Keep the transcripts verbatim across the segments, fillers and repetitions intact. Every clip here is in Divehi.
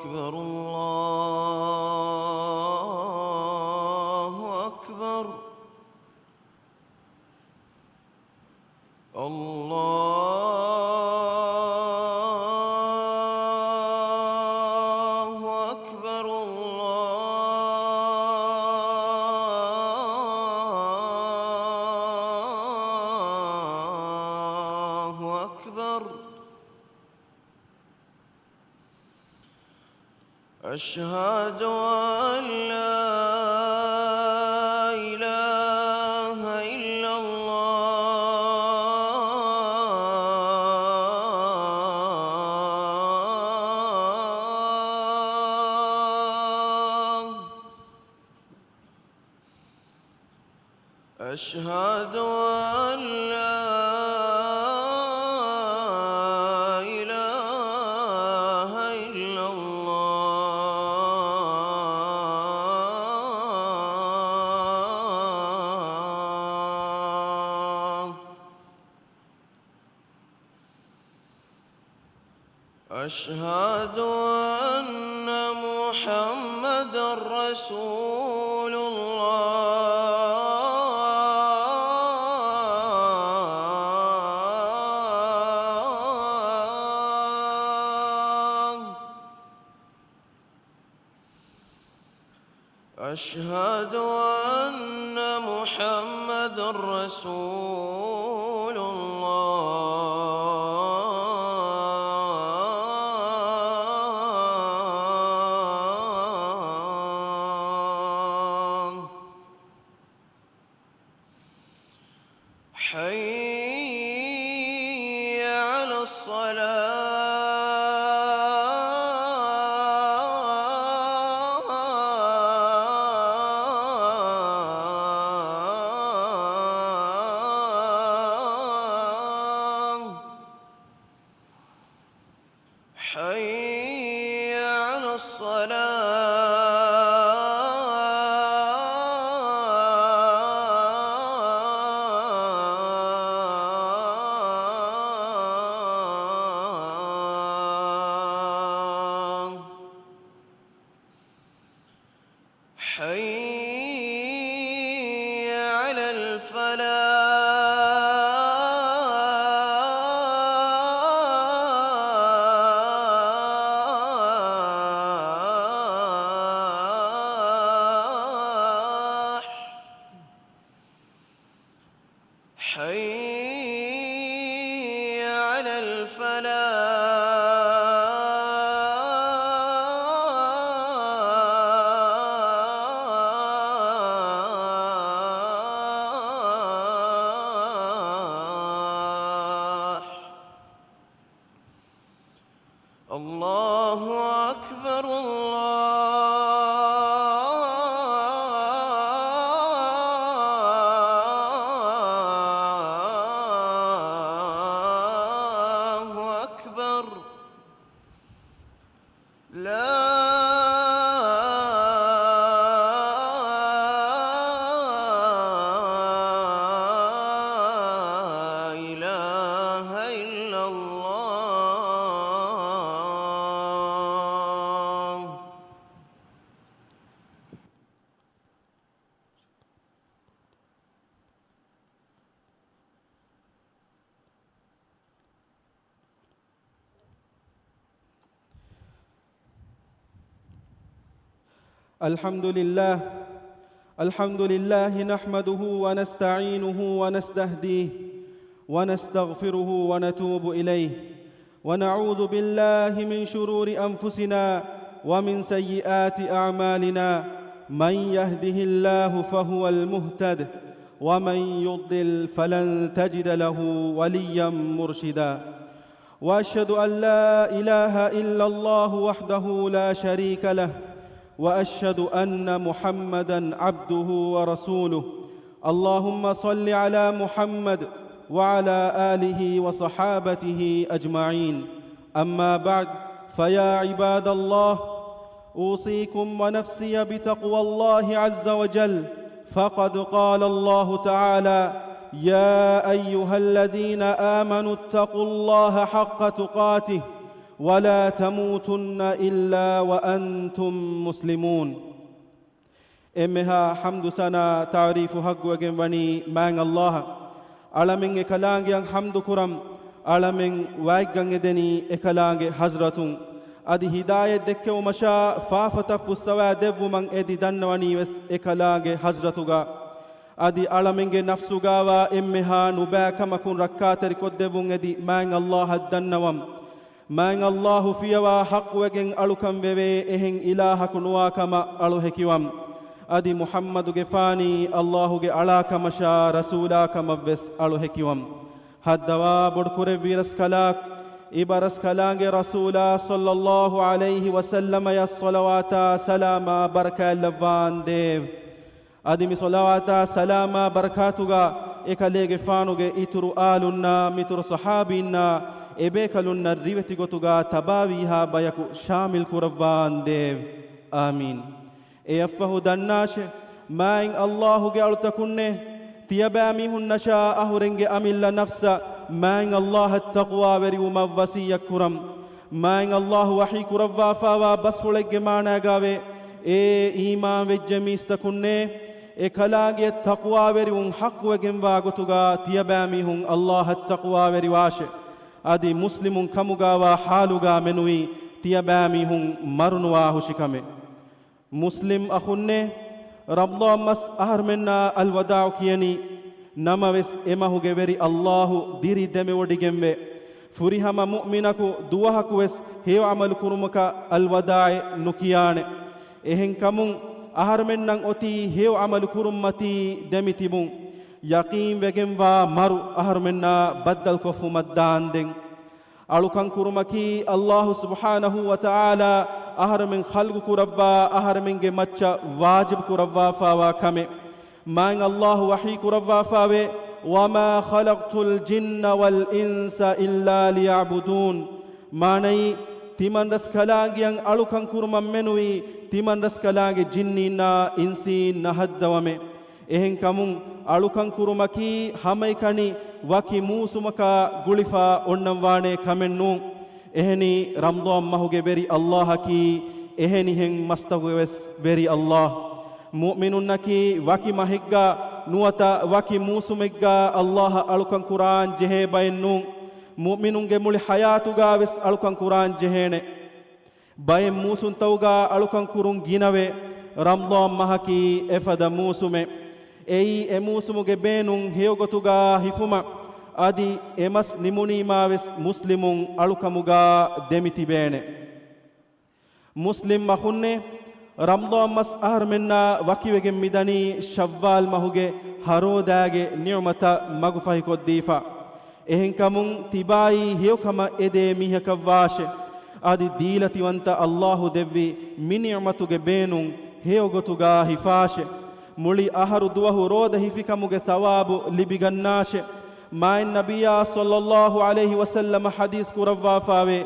أكبر، الله أكبر، الله أكبر، الله أكبر. أشهد أن لا إله إلا الله. أشهد أن لا إله إلا الله. أشهد أن محمدا رسول الله. أشهد أن محمدا رسول الله. حي على الصلاة. حي على الصلاة. حي على الفلاح. حي على الفلاح. الله أكبر، الله أكبر. لا إله إلا الله. الحمد لله. الحمد لله نحمده ونستعينه ونستهديه ونستغفره ونتوب إليه، ونعوذ بالله من شرور أنفسنا ومن سيئات أعمالنا. من يهده الله فهو المهتد، ومن يضلل فلن تجد له وليا مرشدا. وأشهد أن لا إله إلا الله وحده لا شريك له، وأشهد أن محمدا عبده ورسوله. اللهم صل على محمد وعلى آله وصحابته أجمعين. أما بعد، فيا عباد الله، أوصيكم ونفسي بتقوى الله عز وجل، فقد قال الله تعالى: يا أيها الذين آمنوا اتقوا الله حق تقاته ولا تموتن إلا وأنتم مسلمون. އެންމެހާ ޙަމްދު ސަނާ ތަޢުރީފު ޙައްޤުވެގެން ވަނީ މާތް ﷲއަށް. އަޅަމެން އެކަލާނގެއަށް ޙަމްދު ކުރަން. އަޅަމެން ވާތްގަން އެދެނީ އެކަލާނގެ ޙަޟްރަތުން. އަދި ހިދާޔަތް ދެއްކެވުމަށާ ފާފަތައް ފުއްސަވާ ދެއްވުމަށް އެދި ދަންނަވަނީ ވެސް އެކަލާނގެ ޙަޟްރަތުގަ. އަދި އަޅަމެންގެ ނަފްސުގާވާ އެންމެހާ ނުބައި ކަމަކުން ރައްކާތެރިކޮށްދެއްވުން އެދި މާތް ﷲއަށް ދަންނަވަން. މާތް ﷲ ފިޔަވާ ޙައްޤުވެގެން އަޅުކަން ވެވޭ އެހެން އިލާހަކު ނުވާ ކަމަށް އަޅު ހެކިވަން. އަދި މުޙައްމަދުގެފާނީ ﷲގެ އަޅާ ކަމަށާ ރަސޫލާ ކަމަށް ވެސް އަޅު ހެކިވަން. ހައްދަވާ ބޮޑުކުރެއްވި ރަސްކަލާކު، އިބަ ރަސްކަލާނގެ ރަސޫލާ ޞައްލަﷲ ޢަލައިހި ވަސައްލަމަޔަށް ޞަލަވާތާ ސަލާމާ ބަރަކާތްލައްވާނދޭވެ. އަދި މި ޞަލަވާތާ ސަލާމާ ބަރަކާތުގަ އެކަލޭގެފާނުގެ އިތުރު އާލުންނާ މިތުރު ޞަޙާބީންނާ އެބޭކަލުންނަށް ރިވެތި ގޮތުގަ ތަބާވީހާ ބަޔަކު ޝާމިލް ކުރައްވާނދޭވެ. އާމީން. އެއަށްފަހު ދަންނާށެ، މާތް ﷲގެ އަޅުތަކުންނޭ، ތިޔަބައިމީހުންނަށާ އަހުރެންގެ އަމިއްލަ ނަފްސަށް މާތް ﷲއަށް ތަޤްވާވެރިވުމަށް ވަޞިއްޔަތް ކުރަން. މާތް ﷲ ވަޙީ ކުރައްވާފާވާ ބަސްފުޅެއްގެ މާނާގާވޭ، އޭ އީމާންވެއްޖެ މީސްތަކުންނޭ، އެކަލާނގެއަށް ތަޤްވާވެރިވުން ޙައްޤުވެގެންވާ ގޮތުގާ ތިޔަބައިމީހުން ﷲއަށް ތަޤްވާވެރިވާށެ. އަދި މުސްލިމުން ކަމުގާވާ ޙާލުގާ މެނުވީ ތިޔަބައިމީހުން މަރުނުވާ ހުށިކަމެއް. މުސްލިމް އަޚުންނޭ، ރަމަޟާން މަސް އަހަރުމެންނާ އަލްވަދާޢު ކިޔަނީ، ނަމަވެސް އެމަހުގެ ވެރި ﷲ ދިރި ދެމެވޮޑިގެންވޭ. ފުރިހަމަ މުއުމިނަކު ދުވަހަކުވެސް ހެޔޮ ޢަމަލު ކުރުމަކަށް އަލްވަދާޢެއް ނުކިޔާނެ. އެހެންކަމުން އަހަރުމެންނަށް އޮތީ ހެޔޮ ޢަމަލު ކުރުންމަތީ ދެމިތިބުން. ޔަޤީންވެގެންވާ މަރު އަހަރުމެންނާ ބައްދަލުކޮށްފުމަށް ދާންދެން. އަޅުކަން ކުރުމަކީ ﷲ ސުބްޙާނަހޫ ވަތަޢާލާ އަހަރުމެން ޚަލްޤު ކުރައްވާ އަހަރުމެންގެ މައްޗަށް ވާޖިބު ކުރައްވާފާވާ ކަމެއް. މާތް ﷲ ވަޙީ ކުރައްވާފާވޭ، وما خلقت الجن والإنس إلا ليعبدون. މާނައީ، ތިމަންރަސްކަލާނގެއަށް އަޅުކަން ކުރުމަށް މެނުވީ، ތިމަންރަސްކަލާނގެ ޖިންނީންނާ އިންސީން ނަހައްދަވަމޭ. އެހެންކަމުން އަޅުކަން ކުރުމަކީ ހަމައެކަނި ވަކި މޫސުމަކާ ގުޅިފާ އޮންނަންވާނޭ ކަމެއް ނޫން. އެހެނީ ރަމަޟާން މަހުގެ ވެރި ﷲއަކީ އެހެނިހެން މަސްތަކުގެ ވެސް ވެރި ﷲ. މުއުމިނުންނަކީ ވަކި މަހެއްގާ ނުވަތަ ވަކި މޫސުމެއްގާ ﷲއަށް އަޅުކަން ކުރާން ޖެހޭ ބައެއް ނޫން. މުއުމިނުންގެ މުޅި ޙަޔާތުގާ ވެސް އަޅުކަން ކުރާން ޖެހޭނެ. ބައެއް މޫސުންތަކުގާ އަޅުކަން ކުރުން ގިނަވޭ، ރަމަޟާން މަހަކީ އެފަދަ މޫސުމެއް. އެއީ އެ މޫސުމުގެ ބޭނުން ހެޔޮގޮތުގާ ހިފުމަށް، އަދި އެ މަސް ނިމުނީމާ ވެސް މުސްލިމުން އަޅުކަމުގާ ދެމިތިބޭނެ. މުސްލިމް އަޚުންނޭ، ރަމަޟާން މަސް އަހަރުމެންނާ ވަކިވެގެން މިދަނީ ޝައްވާލް މަހުގެ ހަރޯދާގެ ނިޢުމަތަށް މަގުފަހިކޮށްދީފަ. އެހެންކަމުން ތިބާއީ ހެޔޮކަމަށް އެދޭ މީހަކަށްވާށެ. އަދި ދީލަތިވަންތަ ﷲ ދެއްވި މި ނިޢުމަތުގެ ބޭނުން ހެޔޮގޮތުގާ ހިފާށެ. މުޅި އަހަރު ދުވަހު ރޯދަ ހިފިކަމުގެ ޘަވާބު ލިބިގަންނާށެ. މާތް ނަބިއްޔާ ޞައްލަﷲ ޢަލައިހި ވަސައްލަމަ ޙަދީޘް ކުރައްވާފާވޭ،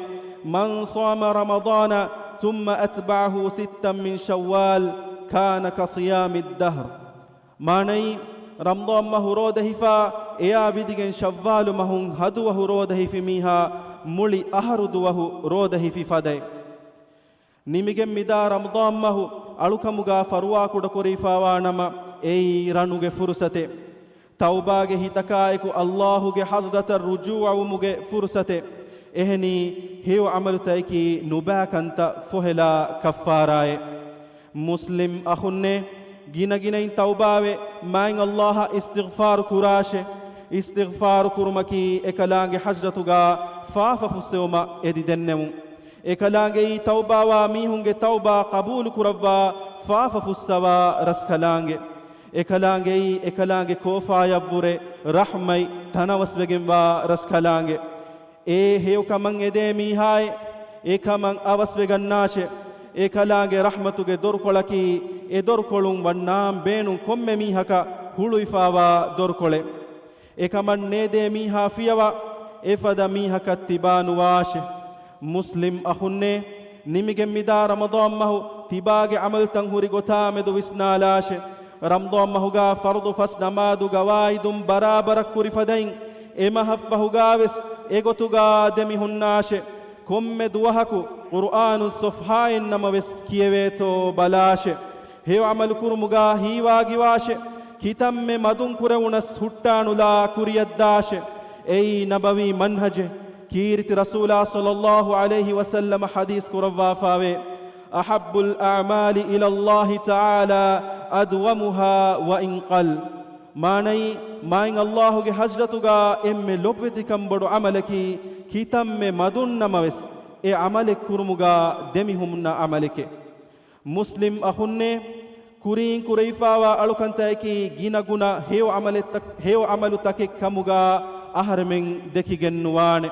من صام رمضان ثم أتبعه ستا من شوال كان كصيام الدهر. މާނައީ، ރަމަޟާން މަހު ރޯދަ ހިފާ، އެއާ ވިދިގެން ޝައްވާލު މަހުން ހަދުވަހު ރޯދަ ހިފި މީހާ މުޅި އަހަރު ދުވަހު ރޯދަ ހިފި ފަދައިން. ނިމިގެން މިދާ ރަމަޟާން މަހު އަޅުކަމުގާ ފަރުވާކުޑަކުރެވިފާވާ ނަމަ، އެއީ ރަނުގެ ފުރުޞަތެއް. ތައުބާގެ ހިތަކާއެކު ﷲގެ ޙަޟްރަތަށް ރުޖޫޢަވުމުގެ ފުރުޞަތެއް. އެހެނީ، ހެޔޮ ޢަމަލުތަކަކީ ނުބައި ކަންތައް ފޮހެލާ ކައްފާރާއެއް. މުސްލިމް އަޚުންނޭ، ގިނަގިނައިން ތައުބާވެ، މާތް ﷲއަށް އިސްތިޣްފާރު ކުރާށެ. އިސްތިޣްފާރު ކުރުމަކީ އެކަލާނގެ ޙަޟްރަތުގާ ފާފަ ފުއްސެވުމަށް އެދި ދެންނެވުން. އެކަލާނގެއީ ތައުބާވާ މީހުންގެ ތައުބާ ޤަބޫލު ކުރައްވާ، ފާފަ ފުއްސަވާ ރަސްކަލާނގެ. އެކަލާނގެއީ އެކަލާނގެ ކޯފާޔަށްވުރެ ރަޙްމަތް ތަނަވަސްވެގެންވާ ރަސްކަލާނގެ. އޭ ހެޔޮކަމަށް އެދޭ މީހާއޭ، އެކަމަށް އަވަސްވެގަންނާށެ. އެކަލާނގެ ރަޙްމަތުގެ ދޮރުކޮޅަކީ އެ ދޮރުކޮޅުން ވަންނާން ބޭނުން ކޮންމެ މީހަކަށް ހުޅުވިފާވާ ދޮރުކޮޅެއް. އެކަމަށް ނޭދޭ މީހާ ފިޔަވާ އެފަދަ މީހަކަށް ތިބާ ނުވާށެ. މުސްލިމް އަޚުންނޭ، ނިމިގެން މިދާ ރަމަޟާން މަހު ތިބާގެ ޢަމަލުތައް ހުރި ގޮތާމެދު ވިސްނާލާށެ. ރަމަޟާން މަހުގާ ފަރުޟު ފަސް ނަމާދު ގަވާއިދުން ބަރާބަރަށް ކުރި ފަދައިން، އެ މަހަށްފަހުގާވެސް އެގޮތުގާ ދެމިހުންނާށެ. ކޮންމެ ދުވަހަކު ޤުރުއާނު ޞަފްޙާއެއް ނަމަވެސް ކިޔެވޭތޯ ބަލާށެ. ހެޔޮ ޢަމަލު ކުރުމުގާ ހީވާގިވާށެ. ކިތަންމެ މަދުން ކުރެވުނަސް ހުއްޓާނުލާ ކުރިޔަށްދާށެ. އެއީ ނަބަވީ މަންހަޖެއް. ކީރިތި ރަސޫލާ ޞައްލައްލާހު ޢަލައިހި ވަސައްލަމަ ޙަދީޘް ކުރައްވާފާވޭ، أحب الأعمال إلى الله تعالى أدومها وإن قل. މާނައީ، މާތް ﷲ ގެ ޙަޟްރަތުގާ އެންމެ ލޮބުވެތިކަން ބޮޑު ޢަމަލަކީ، ކިތަންމެ މަދުން ނަމަވެސް، އެ ޢަމަލެއް ކުރުމުގާ ދެމިހުންނަ ޢަމަލެކެ. މުސްލިމް އަޚުންނޭ، ކުރީން ކުރެވިފާވާ އަޅުކަންތަކަކީ ގިނަގުނަ ހެޔޮ ޢަމަލެއްތަ-، ހެޔޮ ޢަމަލުތަކެއް ކަމުގާ އަހަރެމެން ދެކިގެން ނުވާނެ.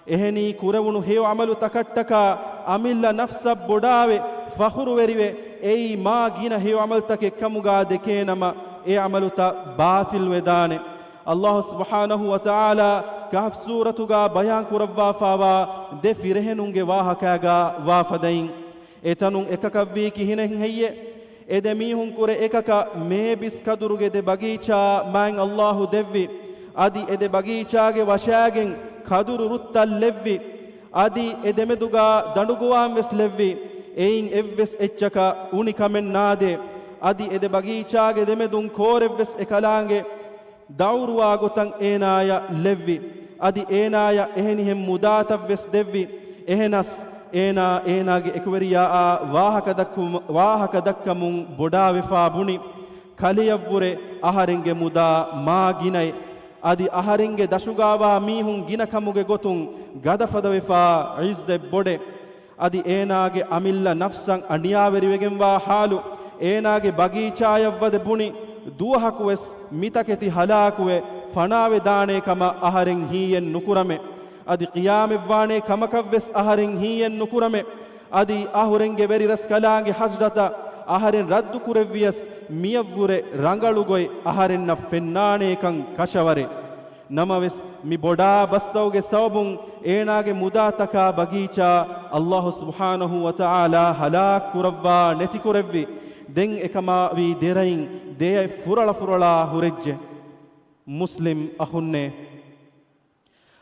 އެހެނީ ކުރެވުނު ހެޔޮ ޢަމަލު ތަކަށްޓަކާ އަމިއްލަ ނަފްސަށް ބޮޑާވެ، ފަޚުރުވެރިވެ، އެއީ މާ ގިނަ ހެޔޮ ޢަމަލުތަކެއް ކަމުގާ ދެކޭނަމަ، އެ ޢަމަލުތައް ބާޠިލް ވެދާނެ. ﷲ ސުބްޙާނަހު ވަތަޢާލާ ކަހްފް ސޫރަތުގާ ބަޔާން ކުރައްވާފާވާ ދެ ފިރިހެނުންގެ ވާހަކާގާ ވާފަދައިން، އެތަނުން އެކަކަށްވީ ކިހިނެއް ހެއްޔެ؟ އެ ދެ މީހުން ކުރެ އެކަކަށް މޭބިސް ކަދުރުގެ ދެ ބަގީޗާ މާތް ﷲ ދެއްވި. އަދި އެ ދެ ބަގީޗާގެ ވަށާގެން ކަދުރު ރުއްތައް ލެއްވި. އަދި އެ ދެމެދުގާ ދަނޑުގޮވާން ވެސް ލެއްވި. އެއިން އެއްވެސް އެއްޗަކަށް އުނި ކަމެއް ނާދޭ. އަދި އެ ދެ ބަގީޗާގެ ދެމެދުން ކޯރެއްވެސް އެކަލާނގެ ދައުރުވާ ގޮތަށް އޭނާޔަށް ލެއްވި. އަދި އޭނާޔަށް އެހެނިހެން މުދާތައްވެސް ދެއްވި. އެހެނަސް އޭނާ އޭނާގެ އެކުވެރިޔާއާ ވާހަކަ ދައްކުމަ-، ވާހަކަ ދައްކަމުން ބޮޑާވެފާ ބުނި. ކަލެޔަށްވުރެ އަހަރެންގެ މުދާ މާ ގިނައޭ. އަދި އަހަރެންގެ ދަށުގާވާ މީހުން ގިނަ ކަމުގެ ގޮތުން ގަދަފަދަވެފާ ޢިއްޒަތް ބޮޑޭ. އަދި އޭނާގެ އަމިއްލަ ނަފްސަށް އަނިޔާވެރިވެގެންވާ ޙާލު، އޭނާގެ ބަގީޗާޔަށްވަދެ ބުނި، ދުވަހަކުވެސް މިތަކެތި ހަލާކުވެ ފަނާވެދާނޭ ކަމަށް އަހަރެން ހީއެއް ނުކުރަމޭ. އަދި ޤިޔާމަތްވާނޭ ކަމަކަށްވެސް އަހަރެން ހީއެއް ނުކުރަމޭ. އަދި އަހުރެންގެ ވެރިރަސްކަލާނގެ ޙަޟްރަތަށް އަހަރެން ރައްދު ކުރެއްވިޔަސް، މިޔަށްވުރެ ރަނގަޅުގޮތް އަހަރެންނަށް ފެންނާނޭކަން ކަށަވަރޭ. ނަމަވެސް، މި ބޮޑާ ބަސްތައުގެ ސަބަބުން އޭނާގެ މުދާތަކާ ބަގީޗާ ﷲ ސުބްޙާނަހު ވަތަޢާލާ ހަލާކު ކުރައްވާ ނެތިކުރެއްވި. ދެން އެކަމާ ވީ ދެރައިން ދެއަތް ފުރަޅަފުރަޅާ ހުރެއްޖެ. މުސްލިމް އަޚުންނޭ!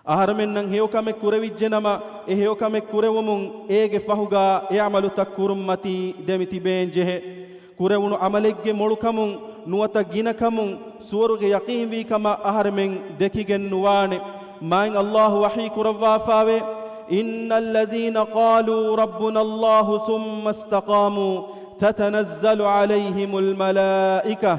އަހަރެމެންނަށް ހެޔޮކަމެއް ކުރެވިއްޖެނަމަ، އެ ހެޔޮކަމެއް ކުރެވުމުން އޭގެ ފަހުގާ އެ ޢަމަލުތައް ކުރުންމަތީ ދެމިތިބޭންޖެހޭ. ކުރެވުނު ޢަމަލެއްގެ މޮޅުކަމުން ނުވަތަ ގިނަކަމުން ސުވަރުގެ ޔަޤީންވީ ކަމަށް އަހަރެމެން ދެކިގެން ނުވާނެ. މާތް ﷲ ވަޙީ ކުރައްވާފާވޭ، إن الذين قالوا ربنا الله ثم استقاموا تتنزل عليهم الملائكة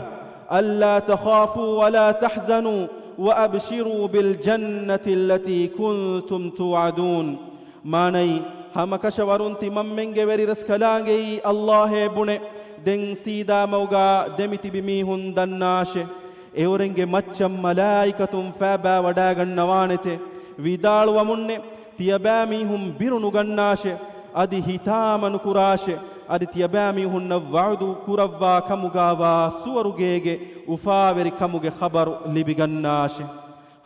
ألا تخافوا ولا تحزنوا وأبشروا بالجنة التي كنتم توعدون. މާނައީ، ހަމަކަށަވަރުން ތިމަންމެންގެ ވެރިރަސްކަލާނގެއީ ﷲ އޭ ބުނެ. ދެން ސީދާމައުގާ ދެމިތިބި މީހުން ދަންނާށެ. އެއުރެންގެ މައްޗަށް މަލާއިކަތުން ފައިބާވަޑާގަންނަވާނެތެ. ވިދާޅުވަމުންނެ، ތިޔަބައިމީހުން ބިރު ނުގަންނާށެ. އަދި ހިތާމަ ނުކުރާށެ. އަދި ތިޔަބައިމީހުންނަށް ވަޢުދު ކުރައްވާ ކަމުގާވާ ސުވަރުގޭގެ އުފާވެރި ކަމުގެ ޚަބަރު ލިބިގަންނާށެ.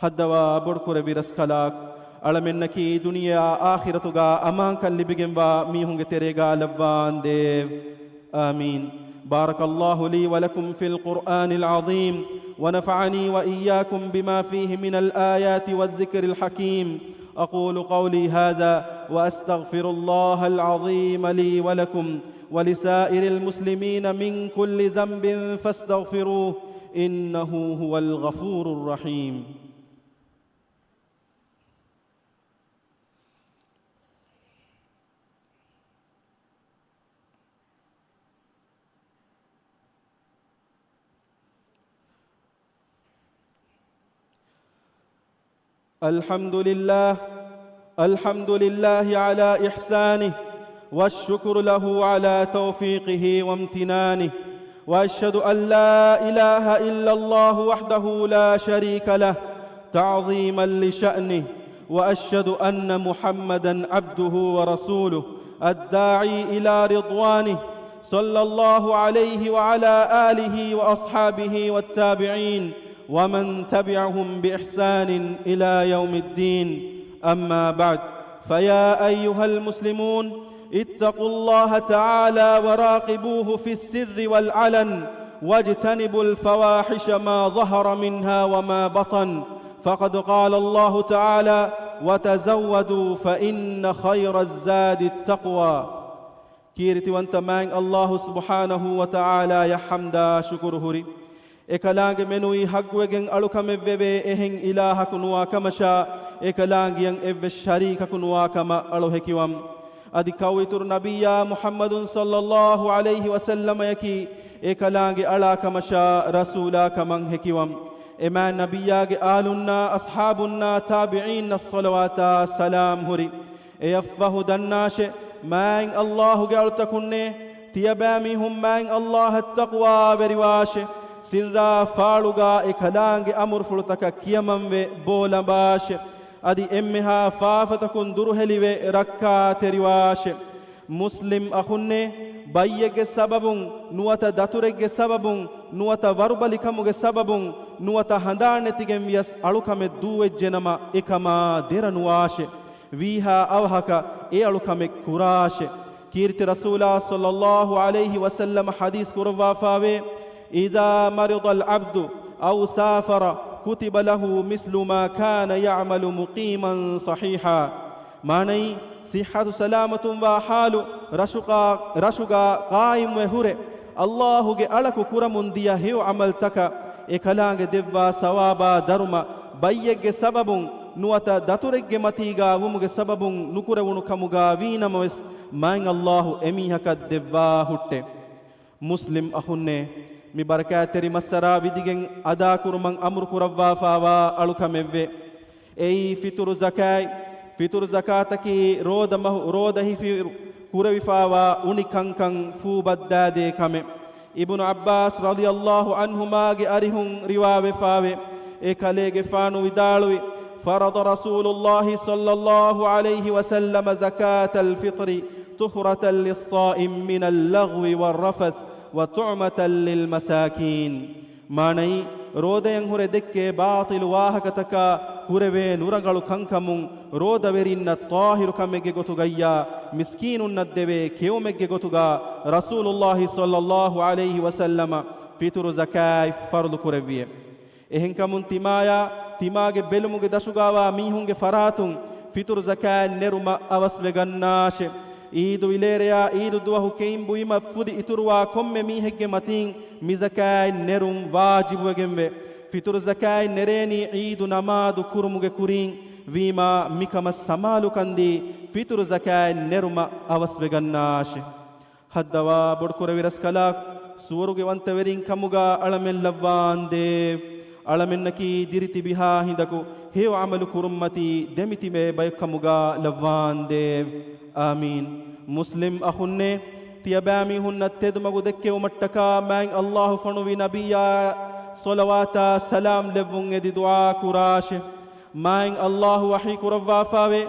ހައްދަވާ ބޮޑުކުރެއްވި ރަސްކަލާކު، އަޅަމެންނަކީ ދުނިޔެއާ އާޚިރަތުގާ އަމާންކަން ލިބިގެންވާ މީހުންގެ ތެރޭގާ ލައްވާނދޭވެ. آمين. بارك الله لي ولكم في القرآن العظيم، ونفعني وإياكم بما فيه من الآيات والذكر الحكيم. أقول قولي هذا وأستغفر الله العظيم لي ولكم ولسائر المسلمين من كل ذنب فاستغفروه، إنه هو الغفور الرحيم. الحمد لله، الحمد لله على إحسانه، والشكر له على توفيقه وامتنانه، وأشهد أن لا إله إلا الله وحده لا شريك له تعظيما لشأنه، وأشهد أن محمدا عبده ورسوله الداعي إلى رضوانه، صلى الله عليه وعلى آله وأصحابه والتابعين ومن تبعهم بإحسان إلى يوم الدين. أما بعد، فيا أيها المسلمون، اتقوا الله تعالى وراقبوه في السر والعلن، واجتنبوا الفواحش ما ظهر منها وما بطن، فقد قال الله تعالى: وتزودوا فإن خير الزاد التقوى. ކީރިތިވަންތަ މާތް ﷲ ސުބްޙާނަހޫ ވަތަޢާލާޔަށް ޙަމްދާ ޝުކުރު ހުރި. އެކަލާނގެ މެނުވީ ޙައްޤުވެގެން އަޅުކަމެއްވެވޭ، އެހެން އިލާހަކު ނުވާ ކަމަށާ، އެކަލާނގެއަށް އެއްވެސް ޝަރީކަކު ނުވާ ކަމަށް އަޅު ހެކިވަން. އަދި ކައުއިތުރު ނަބިއްޔާ މުޙައްމަދު ޞައްލައްލާހު ޢަލައިހި ވަސައްލަމަޔަކީ އެކަލާނގެ އަޅާ ކަމަށާ ރަސޫލާ ކަމަށް ހެކިވަން. އެމާތް ނަބިއްޔާގެ އާލުންނާ، އަޞްޙާބުންނާ، ތާބިޢީންނަށް ޞަލަވާތާ ސަލާމް ހުރި. އެޔަށްފަހު ދަންނާށެ، މާތް ﷲގެ އަޅުތަކުންނޭ، ތިޔަބައިމީހުން މާތް ﷲއަށް ތަޤްވާވެރިވާށެ، ސިއްރާ ފާޅުގާ އެކަލާނގެ އަމުރުފުޅުތަކަށް ކިޔަމަންވެ ބޯލަނބާށެ، އަދި އެންމެހާ ފާފަތަކުން ދުރުހެލިވެ ރައްކާތެރިވާށެ. މުސްލިމް އަޚުންނޭ، ބައްޔެއްގެ ސަބަބުން، ނުވަތަ ދަތުރެއްގެ ސަބަބުން، ނުވަތަ ވަރުބަލިކަމުގެ ސަބަބުން، ނުވަތަ ހަނދާން ނެތިގެން ވިޔަސް އަޅުކަމެއް ދޫވެއްޖެނަމަ، އެކަމާ ދެރަނުވާށެ. ވީހާ އަވަހަކަށް އެ އަޅުކަމެއް ކުރާށެ. ކީރިތި ރަސޫލާ ޞައްލައްލާހު ޢަލައިހި ވަސައްލަމަ ޙަދީޘް ކުރައްވާފާވޭ، إذا مرض العبد أو سافر كتب له مثل ما كان يعمل مقيما صحيحا. މާނައީ، ޞިއްޙަތު ސަލާމަތުންވާ ޙާލު ރަށުގާ، ރަށުގާ ޤާއިމްވެ ހުރެ، ﷲގެ އަޅަކު ކުރަމުން ދިޔަ ހެޔޮ ޢަމަލްތަކަށް އެކަލާނގެ ދެއްވާ ސަވާބާ ދަރުމަ، ބައްޔެއްގެ ސަބަބުން ނުވަތަ ދަތުރެއްގެ މަތީގާ ވުމުގެ ސަބަބުން ނުކުރެވުނު ކަމުގާ ވީނަމަވެސް، މާތް ﷲ އެމީހަކަށް ދެއްވާ ހުއްޓެ. މުސްލިމް އަޚުންނޭ، މި ބަރަކާތްތެރި މައްސަރާ ވިދިގެން އަދާކުރުމަށް އަމުރު ކުރައްވާފާވާ އަޅުކަމެއްވޭ. އެއީ ފިތުރު ޒަކާތް. ފިތުރު ޒަކާތަކީ ރޯދަ މަހު، ރޯދަ ހިފިއިރު ކުރެވިފާވާ އުނި ކަންކަން ފޫބައްދާދޭ ކަމެއް. އިބްނު ޢައްބާސް ރަޟިޔައްލާހު ޢަންހުމާގެ އަރިހުން ރިވާވެފާވޭ، އެކަލޭގެފާނު ވިދާޅުވި، فرض رسول الله صلى الله عليه وسلم زكاة الفطر طهرة للصائم من اللغو والرفث وطعمة للمساكين. މާނައީ، ރޯދަޔަށް ހުރެ ދެއްކޭ ބާޠިލު ވާހަކަތަކާ، ކުރެވޭ ނުރަނގަޅު ކަންކަމުން، ރޯދަވެރިންނަށް ޠާހިރު ކަމެއްގެ ގޮތުގައްޔާ، މިސްކީނުންނަށް ދެވޭ ކެއުމެއްގެ ގޮތުގާ، ރަސޫލުއްލާހި ޞައްލައްލާހު ޢަލައިހި ވަސައްލަމަ ފިތުރު ޒަކާތް ފަރުޟު ކުރެއްވިއެވެ. އެހެންކަމުން ތިމާޔާ، ތިމާގެ ބެލުމުގެ ދަށުގާވާ މީހުންގެ ފަރާތުން ފިތުރު ޒަކާތް ނެރުމަށް އަވަސްވެގަންނާށެ. ޢީދު ވިލޭރެޔާ ޢީދު ދުވަހު ކެއިން ބުއިމަށް ފުދި އިތުރުވާ ކޮންމެ މީހެއްގެ މަތީން މި ޒަކާތް ނެރުން ވާޖިބުވެގެންވޭ. ފިތުރު ޒަކާތް ނެރޭނީ ޢީދު ނަމާދު ކުރުމުގެ ކުރިން ވީމާ، މިކަމަށް ސަމާލުކަންދީ ފިތުރު ޒަކާތް ނެރުމަށް އަވަސްވެގަންނާށެ. ހައްދަވާ ބޮޑުކުރެވި ރަސްކަލާކު، ސުވަރުގެވަންތަވެރިން ކަމުގާ އަޅަމެން ލައްވާނދޭވެ. އަޅަމެންނަކީ ދިރިތިބިހާ ހިނދަކު ހެޔޮ ޢަމަލު ކުރުންމަތީ ދެމިތިބޭ ބަޔަކު ކަމުގާ ލައްވާނދޭވެ. އާމީން. މުސްލިމް އަޚުންނޭ، ތިޔަބައިމީހުންނަށް ތެދުމަގު ދެއްކެވުމަށްޓަކާ މާތް ﷲ ފޮނުވި ނަބިއްޔާ ޞަލަވާތާ ސަލާމް ލެއްވުން އެދި ދުޢާ ކުރާށެ. މާތް ﷲ ވަޙީ ކުރައްވާފާވޭ،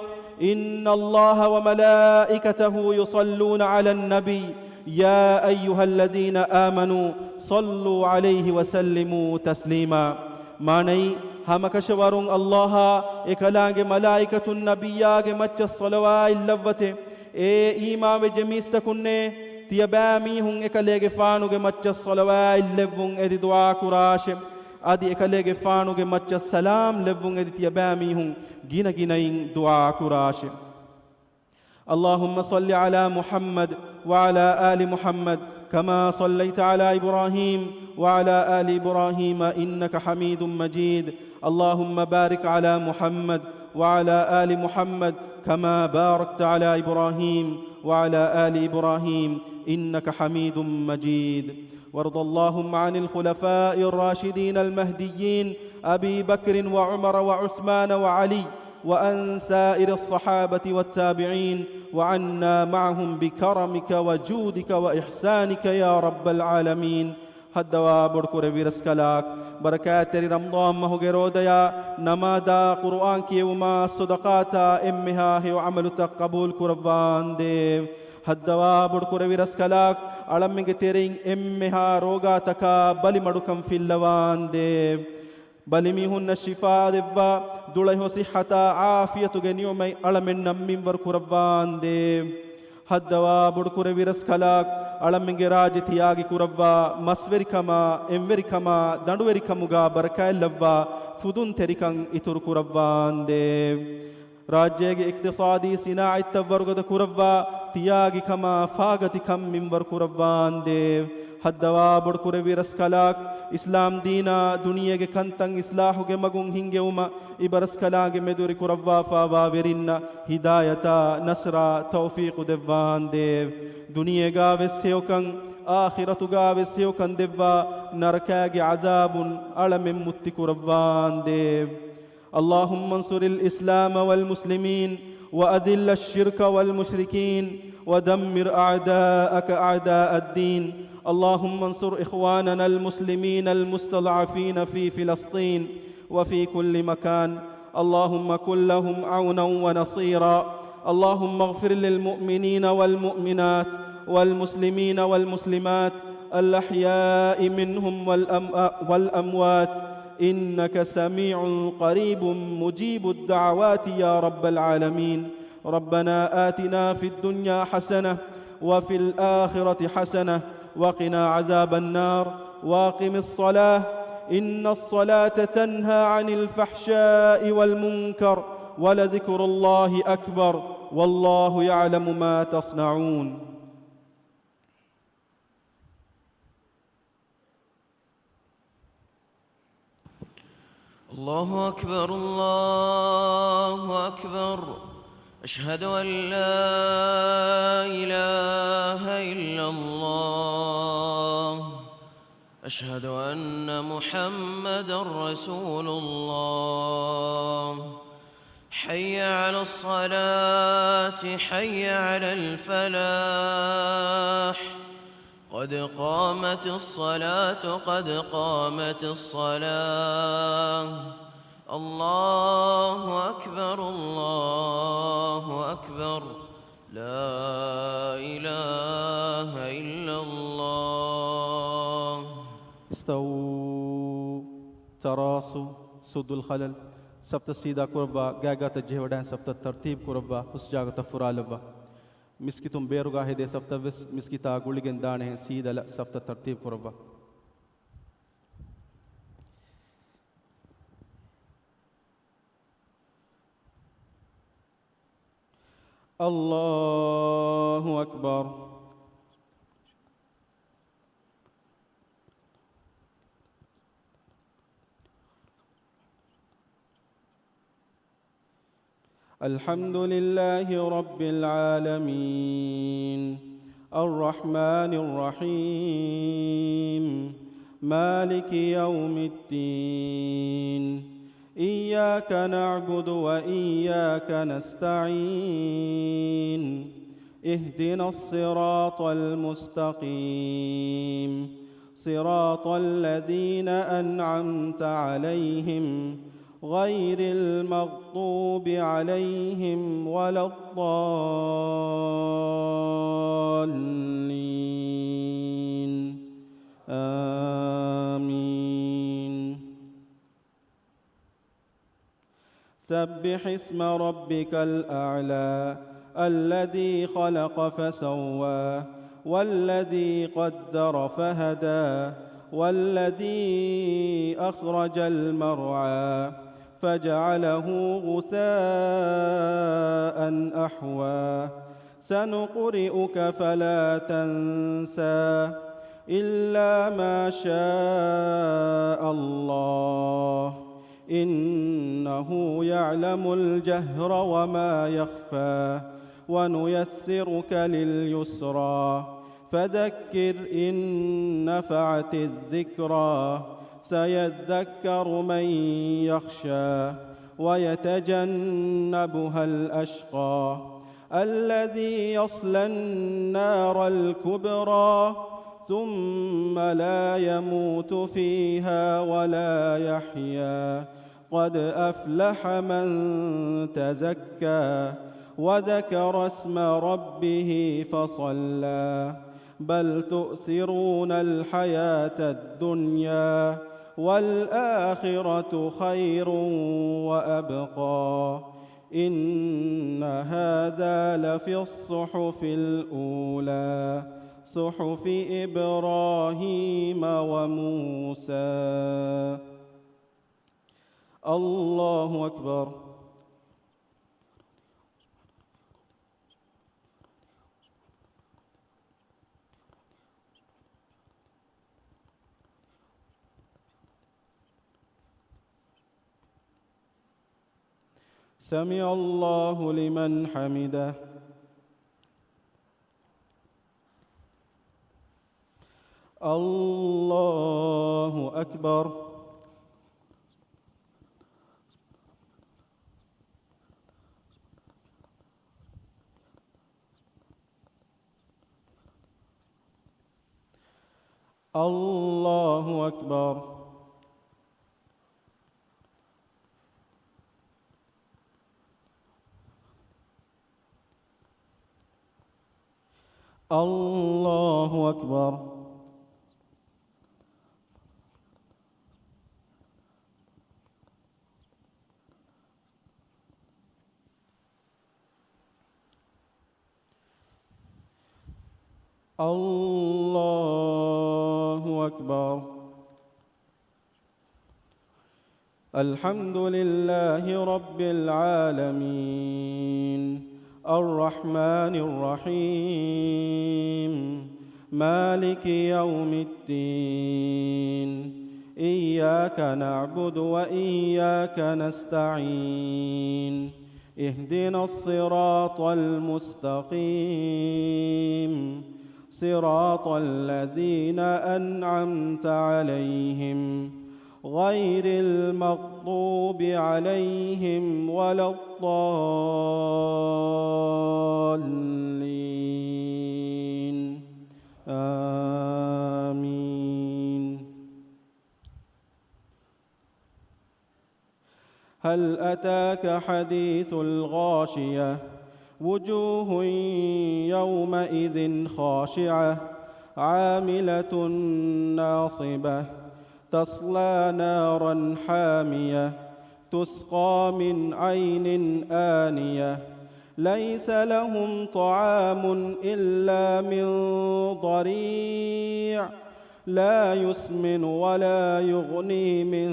إن الله وملائكته يصلون على النبي يا أيها الذين آمنوا صلوا عليه وسلموا تسليما. މާނައީ، ހަމަކަށަވަރުން ﷲއާ އެކަލާނގެ މަލާއިކަތުން ނަބިއްޔާގެ މައްޗަށް ޞަލަވާތް ލައްވަތެ. އޭ އީމާންވެއްޖެ މީސްތަކުންނޭ، ތިޔަބައިމީހުން އެކަލޭގެފާނުގެ މައްޗަށް ޞަލަވާތް ލެއްވުން އެދި ދުޢާ ކުރާށެ. އަދި އެކަލޭގެފާނުގެ މައްޗަށް ސަލާމް ލެއްވުން އެދި ތިޔަބައިމީހުން ގިނަގިނައިން ދުޢާ ކުރާށެ. اللهم صل على محمد وعلى آل محمد كما صليت على إبراهيم وعلى آل إبراهيم إنك حميد مجيد. اللهم بارك على محمد وعلى آل محمد كما باركت على إبراهيم وعلى آل إبراهيم إنك حميد مجيد. وارض اللهم عن الخلفاء الراشدين المهديين أبي بكر وعمر وعثمان وعلي وعن سائر الصحابة والتابعين وعنا معهم بكرمك وجودك وإحسانك يا رب العالمين. ހައްދަވާ ބޮޑުކުރެއްވި ރަސްކަލާކު، ބަރަކާތްތެރި ރަމަޟާން މަހުގެ ރޯދަޔާ، ނަމާދާ، ޤުރުއާން ކިޔެވުމާ، ޞަދަޤާތާ އެންމެހާ ހެޔޮ ޢަމަލުތައް ޤަބޫލު ކުރައްވާނދޭވެ. ހައްދަވާ ބޮޑުކުރެއްވި ރަސްކަލާކު، އަޅަމެންގެ ތެރެއިން އެންމެހާ ރޯގާތަކާ ބަލިމަޑުކަން ފިއްލަވާނދޭވެ. ބަލިމީހުންނަށް ޝިފާ ދެއްވާ، ދުޅަހެޔޮ ޞިއްޙަތާ ޢާފިޔަތުގެ ނިޢުމަތް އަޅަމެންނަށް މިންވަރު ކުރައްވާނދޭވެ. ހައްދަވާ ބޮޑުކުރެއްވި ރަސްކަލާކު، އަޅަމެންގެ ރާއްޖެ ތިޔާގި ކުރައްވާ، މަސްވެރިކަމާ، އެންވެރިކަމާ، ދަނޑުވެރިކަމުގާ ބަރަކާތްލައްވާ، ފުދުންތެރިކަން އިތުރު ކުރައްވާނދޭވެ. ރާއްޖޭގެ އިޤްތިޞާދީ ސިނާޢަތްތައް ވަރުގަދަ ކުރައްވާ، ތިޔާގި ކަމާ ފާގަތި ކަން މިންވަރު ކުރައްވާނދޭވެ. ހައްދަވާ ބޮޑުކުރެއްވި ރަސްކަލާކޮ، އިސްލާމް ދީނާ ދުނިޔޭގެ ކަންތައް އިސްލާޙުގެ މަގުން ހިންގެވުމަށް އިބަރަސްކަލާނގެ މެދުވެރި ކުރައްވާފާވާ ވެރިންނަށް ހިދާޔަތާ ނަޞްރާ ތައުފީޤު ދެއްވާނދޭވެ. ދުނިޔޭގާވެސް ހެޔޮކަން، އާޚިރަތުގާވެސް ހެޔޮކަން ދެއްވާ، ނަރަކާގެ ޢަޛާބުން އަޅަމެން މުއްތި ކުރައްވާނދޭވެ. اللهم انصر الإسلام والمسلمين، وأذل الشرك والمشركين، ودمر أعداءك أعداء الدين. اللهم انصر إخواننا المسلمين المستضعفين في فلسطين وفي كل مكان. اللهم كن لهم عونا ونصيرا. اللهم اغفر للمؤمنين والمؤمنات والمسلمين والمسلمات الأحياء منهم والأم-، والأموات، إنك سميع قريب مجيب الدعوات يا رب العالمين. ربنا آتنا في الدنيا حسنة وفي الآخرة حسنة وقنا عذاب النار. وأقم الصلاة، إن الصلاة تنهى عن الفحشاء والمنكر، ولذكر الله أكبر، والله يعلم ما تصنعون. الله أكبر، الله أكبر. أشهد أن لا إله إلا الله. أشهد أن محمدا رسول الله. حي على الصلاة، حي على الفلاح. قد قامت الصلاة، قد قامت الصلاة. الله أكبر، الله أكبر. لا إله إلا الله. استووا، تراصوا، سدوا الخلل. ސަފްތައް ސީދާ ކުރައްވާ، ގާތްގާތަށް ޖެހިވަޑައިގެން ސަފްތައް ތަރްތީބު ކުރައްވާ، ހުސް ޖާގަތައް ފުރާލައްވާ. މިސްކިތުން ބޭރުގާ ހެދޭ ސަފްތައްވެސް މިސްކިތާ ގުޅިގެން ދާނެހެން ސީދަލަށް ސަފްތައް ތަރްތީބު ކުރައްވާ. الله أكبر. الحمد لله رب العالمين. الرحمن الرحيم. مالك يوم الدين. إياك نعبد وإياك نستعين. اهدنا الصراط المستقيم. صراط الذين أنعمت عليهم غير المغضوب عليهم ولا الضالين. آمين. سبح اسم ربك الأعلى الذي خلق فسوى والذي قدر فهدى والذي أخرج المرعى فجعله غثاء أحوى. سنقرئك فلا تنسى إلا ما شاء الله إنه يعلم الجهر وما يخفى ونيسرك لليسرى فذكر إن نفعت الذكرى سيذكر من يخشى ويتجنبها الأشقى الذي يصلى النار الكبرى ثم لا يموت فيها ولا يحيا قد أفلح من تزكى وذكر اسم ربه فصلى بل تؤثرون الحياة الدنيا والآخرة خير وأبقى إن هذا لفي الصحف الأولى صحف إبراهيم وموسى. الله أكبر. سمع الله لمن حمده. الله أكبر. الله أكبر. الله أكبر. الله أكبر. الحمد لله رب العالمين. الرحمن الرحيم. مالك يوم الدين. إياك نعبد وإياك نستعين. اهدنا الصراط المستقيم. صراط الذين أنعمت عليهم غير المغضوب عليهم ولا الضالين. آمين. هل أتاك حديث الغاشية. وجوه يومئذ خاشعة. عاملة ناصبة. تصلى نارا حامية. تسقى من عين آنية. ليس لهم طعام إلا من ضريع. لا يسمن ولا يغني من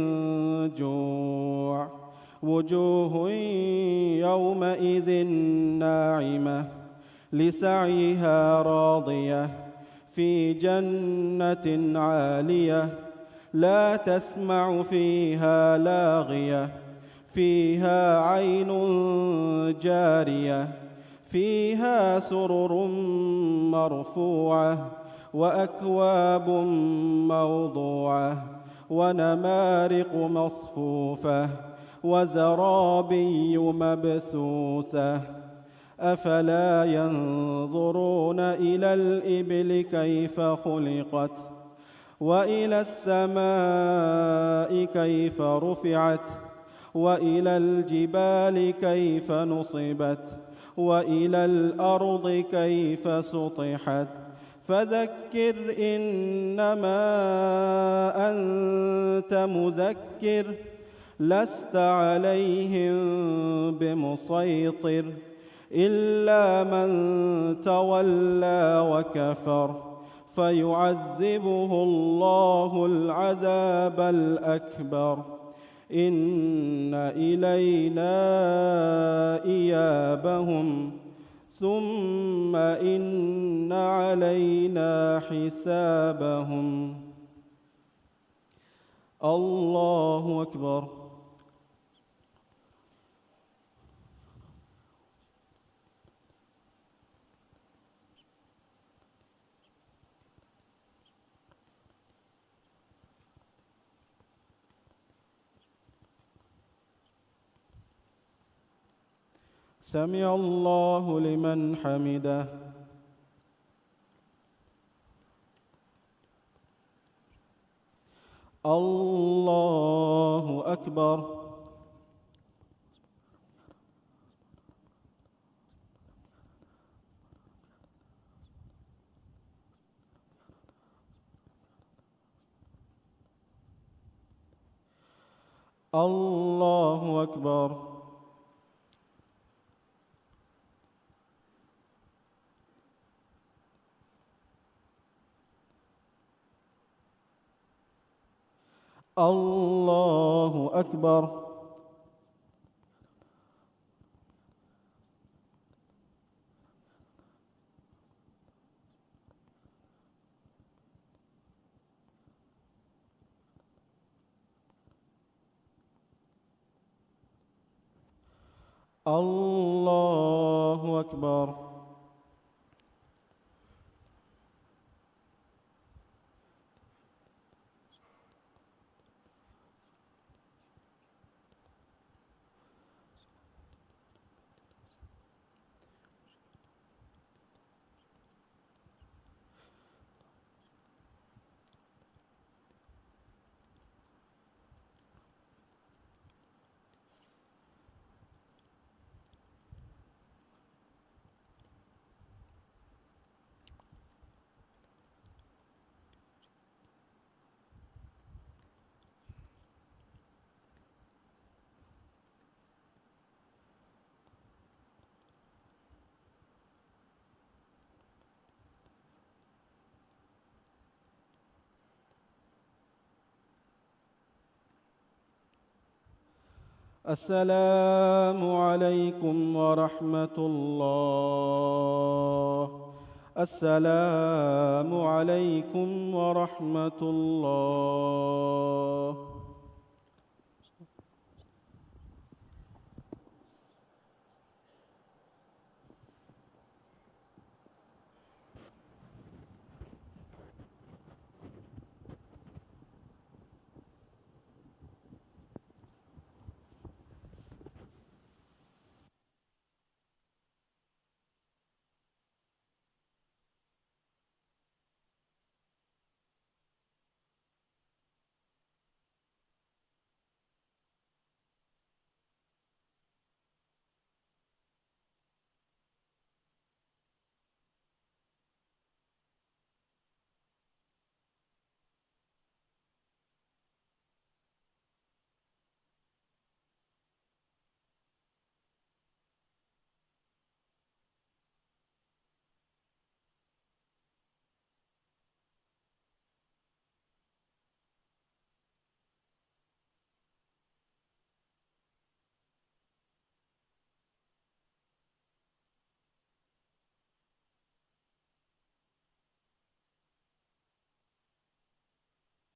جوع. وجوه يومئذ ناعمة. لسعيها راضية. في جنة عالية. لا تسمع فيها لاغية. فيها عين جارية. فيها سرر مرفوعة. وأكواب موضوعة. ونمارق مصفوفة. وزرابي مبثوثة. أفلا ينظرون إلى الإبل كيف خلقت. وإلى السماء كيف رفعت. وإلى الجبال كيف نصبت. وإلى الأرض كيف سطحت. فذكر إنما أنت مذكر. لست عليهم بمسيطر. إلا من تولى وكفر. فيعذبه الله العذاب الأكبر. إن إلينا إيابهم. ثم إن علينا حسابهم. الله أكبر. سمع الله لمن حمده. الله أكبر. الله أكبر. الله أكبر. الله أكبر. السلام عليكم ورحمة الله. السلام عليكم ورحمة الله.